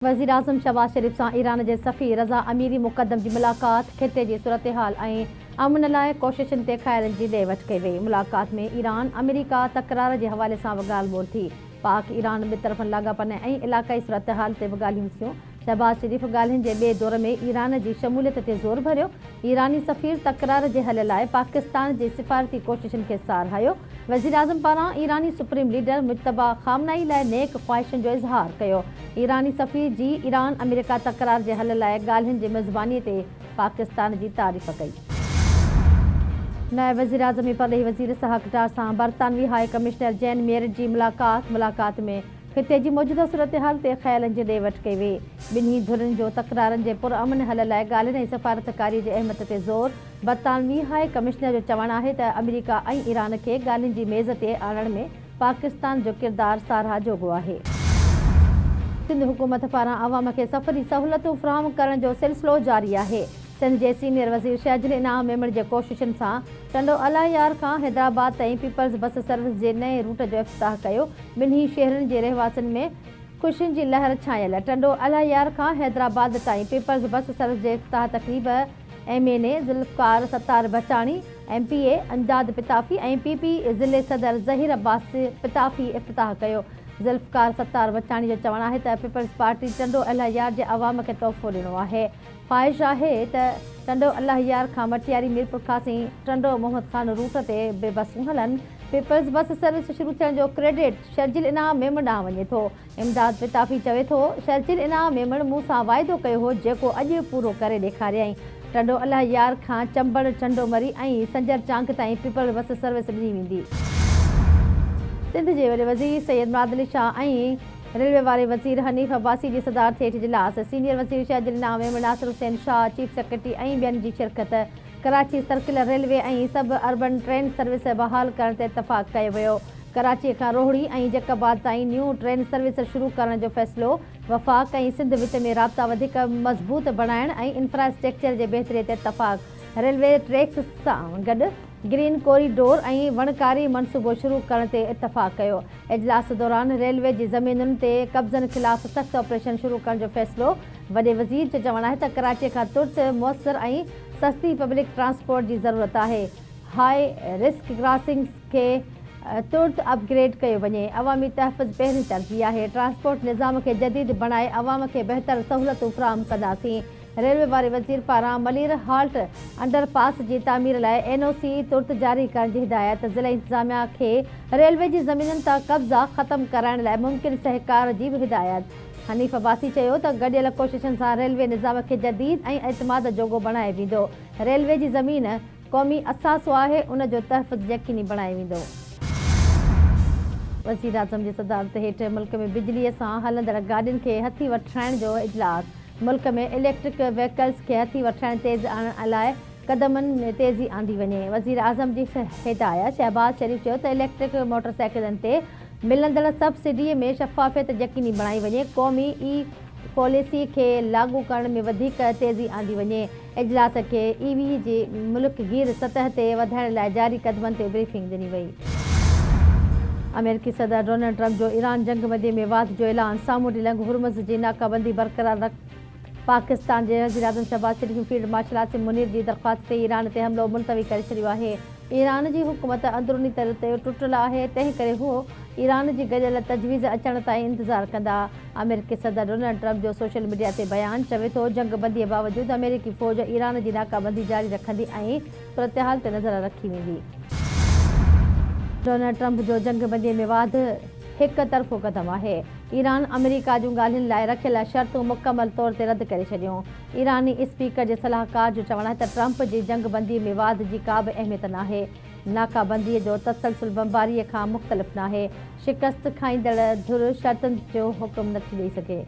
وزيراعظم شهباز شريف سان ايران جي سفير رضا اميري مقدم جي ملاقات، خطي جي صورتحال ۽ امن لاء ڪوششن تي خيالن جي ڏي وٺ ڪئي وئي، ملاقات ۾ ايران آمريڪا تڪرار جي حوالي سان به ڳالهه ٻولهه ٿي، پاڪ ايران ٻطرفن لاڳاپن ۽ علائقائي صورتحال تي به ڳالهيون ٿيون، شهباز شريف ڳالهين جي ٻئي دور ۾ ايران جي شموليت تي زور ڀريو، ايراني سفير تڪرار جي حل لاء پاڪستان جي سفارتي ڪوششن کي ساراهيو. وزيراعظم پاران ايراني سپريم ليڊر مجتبيٰ خامنائي لاء نيڪ خواهشن جو اظهار ڪيو. ايراني سفير جي ايران آمريڪا تڪرار جي حل لاء ڳالهين جي ميزباني تي پاڪستان جي تعريف ڪئي. نائب وزيراعظم ۽ پرڏيهي وزير اسحاق ڊار سان برطانوي هاء ڪمشنر جين ميرٽ جي ملاقات، ملاقات ۾ خطي جي موجوده صورتحال تي خيالن جي ڏي وٺ ڪئي وئي. ٻنهي ڌرين جو تڪرارن جي پرامن حل لاء ڳالهين ۽ سفارتڪاري جي اهميت تي زور. برطانوي هاء ڪمشنر جو چوڻ آهي ته آمريڪا ۽ ايران کي ڳالهين جي ميز تي آڻڻ ۾ پاڪستان جو ڪردار ساراهه جوڳو آهي. سنڌ حڪومت پاران عوام کي سفري سهولتون فراهم ڪرڻ جو سلسلو جاري آهي. سنڌ جي سينيئر وزير شهجل انعام ميمڻ جي ڪوششن سان ٽنڊو الهه يار کان حيدرآباد تائين پيپلز بس سروس جي نئين روٽ جو افتتاح ڪيو، ٻنهي شهرن جي رهواسين ۾ خوشين جي لهر ڇانيل، ٽنڊو الهه يار کان حيدرآباد تائين پيپلز بس سروس جي افتتاح تقريب M N A Zulfiqar Sattar Bachani, M P A Imdad Pitafi ۽ P P ضلعي صدر ظهير عباس پتافي افتتاح ڪيو. ذوالفقار ستار بچاڻي جو چوڻ آهي ته پيپلز پارٽي ٽنڊو الهه يار جي عوام کي تحفو ڏنو آهي، خواهش آهي ته ٽنڊو الهه يار کان مٽياري ميرپورخاص ۽ ٽنڊو محمد خان روٽ تي به بسون هلن، پيپلز بس سروس شروع ٿيڻ جو ڪريڊٽ شرجيل انعام ميمڻ ڏانهن وڃي ٿو. امداد پتافي چوي ٿو، شرجيل انعام ميمڻ مون سان واعدو ڪيو هو جيڪو اڄ پورو ڪري ڏيکاريائين. ٽنڊو الهه يار کان چمبڙ، ٽنڊو مري ۽ سنجر چانگ تائين پيپلز بس سروس ڏني ويندي. سنڌ جي وڏي وزير سيد مراد علي شاهه ۽ ريلوي واري وزير حنيف عباسي جي صدارت هيٺ اجلاس، سينيئر وزير شرجيل انعام ميمڻ، ناصر حسين شاهه، چيف سيڪريٽري ۽ ٻين جي شرڪت، Karachi circular railway ۽ sub urban train service بحال ڪرڻ تي اتفاق ڪيو ويو. ڪراچي کان روهڙي ۽ جيڪب آباد تائين نيون ٽرين سروس شروع ڪرڻ جو فيصلو، وفاق ۽ سنڌ وچ ۾ رابطا وڌيڪ مضبوط بڻائڻ ۽ انفراسٽرڪچر جي بهتري تي اتفاق، ريلوي ٽريڪس سان گڏ گرين ڪوريڊور ۽ وڻڪاري منصوبو شروع ڪرڻ تي اتفاق ڪيو. اجلاس دوران ريلوي جي زمينن تي قبضن خلاف سخت آپريشن شروع ڪرڻ جو فيصلو، وڏي وزير جو چوڻ آهي ته ڪراچي کان ترت موثر ۽ سستي پبلڪ ٽرانسپورٽ جي ضرورت آهي، هاء رسڪ ڪراسنگز کي ترت اپ گريڊ ڪيو وڃي، عوامي تحفظ پهرين ترجيح آهي، ٽرانسپورٽ نظام کي جديد بڻائي عوام کي بهتر سهولتون فراهم ڪنداسين، ريلوي واري وزير پاران ملير هالٽ انڊر پاس جي تعمير لاء اين او سي ترت جاري ڪرڻ جي هدايت، ضلعي انتظاميا کي ريلوي جي زمينن تان قبضا ختم ڪرائڻ لاء ممڪن سهڪار جي به هدايت. حنيف عباسي چيو ته گڏيل ڪوششن سان ريلوي نظام کي جديد ۽ اعتماد جوڳو بڻايو ويندو، ريلوي جي زمين قومي اثاثو آهي ان جو تحفظ يقيني بڻايو ويندو. وزيراعظم جي صدارت هيٺ ملڪ ۾ بجلي سان هلندڙ گاڏين کي هٿي وٺرائڻ جو اجلاس، ملڪ ۾ اليڪٽرڪ وهيڪلز کي هٿي وٺرائڻ تيز آڻڻ لاء قدمن ۾ تيزي آندي وڃي، وزيراعظم جي هدايت، شهباز شريف چيو ته اليڪٽرڪ موٽرسائيڪلن تي ملندڙ سبسڊي ۾ شفافيت يقيني بڻائي وڃي، قومي اي پاليسي کي لاڳو ڪرڻ ۾ وڌيڪ تيزي آندي وڃي، اجلاس کي اي وي جي ملڪ گير سطح تي وڌائڻ لاء جاري قدمن تي بريفنگ ڏني وئي. آمريڪي صدر ڊونلڊ ٽرمپ جو ايران جنگ بندي ۾ واڌ جو اعلان، سامونڊي لنگهه هرمز جي ناڪابندي برقرار رک، پاڪستان جي وزيراعظم شهباز شريف ۽ فيلڊ مارشل عاصم منير جي درخواست تي ايران تي حملو ملتوي ڪري ڇڏيو آهي. ايران جي حڪومت اندروني طور تي ٽٽل آهي، تنهن ڪري هو ايران جي گڏيل تجويز اچڻ تائين انتظار ڪندا. آمريڪي صدر ڊونلڊ ٽرمپ جو سوشل ميڊيا تي بيان چوي ٿو جنگ بندي باوجود آمريڪي فوج ايران جي ناڪابندي جاري رکندي ۽ صورتحال تي نظر رکي ويندي. ڊونلڊ ٽرمپ جو جنگ بندي ۾ واڌ هڪ طرفو قدم آهي. ايران آمريڪا جون ڳالهين لاء رکيل شرطون مڪمل طور تي رد ڪري ڇڏيون. ايراني اسپيڪر جي صلاحڪار جو چوڻ آهي ته ٽرمپ جي جنگ بندي ۾ واڌ جي ڪا به اهميت ناهي، ناڪابندي جو تسلسل بمباري کان مختلف ناهي، شڪست کائيندڙ ڌر شرطن جو حڪم نٿي ڏئي سگهي.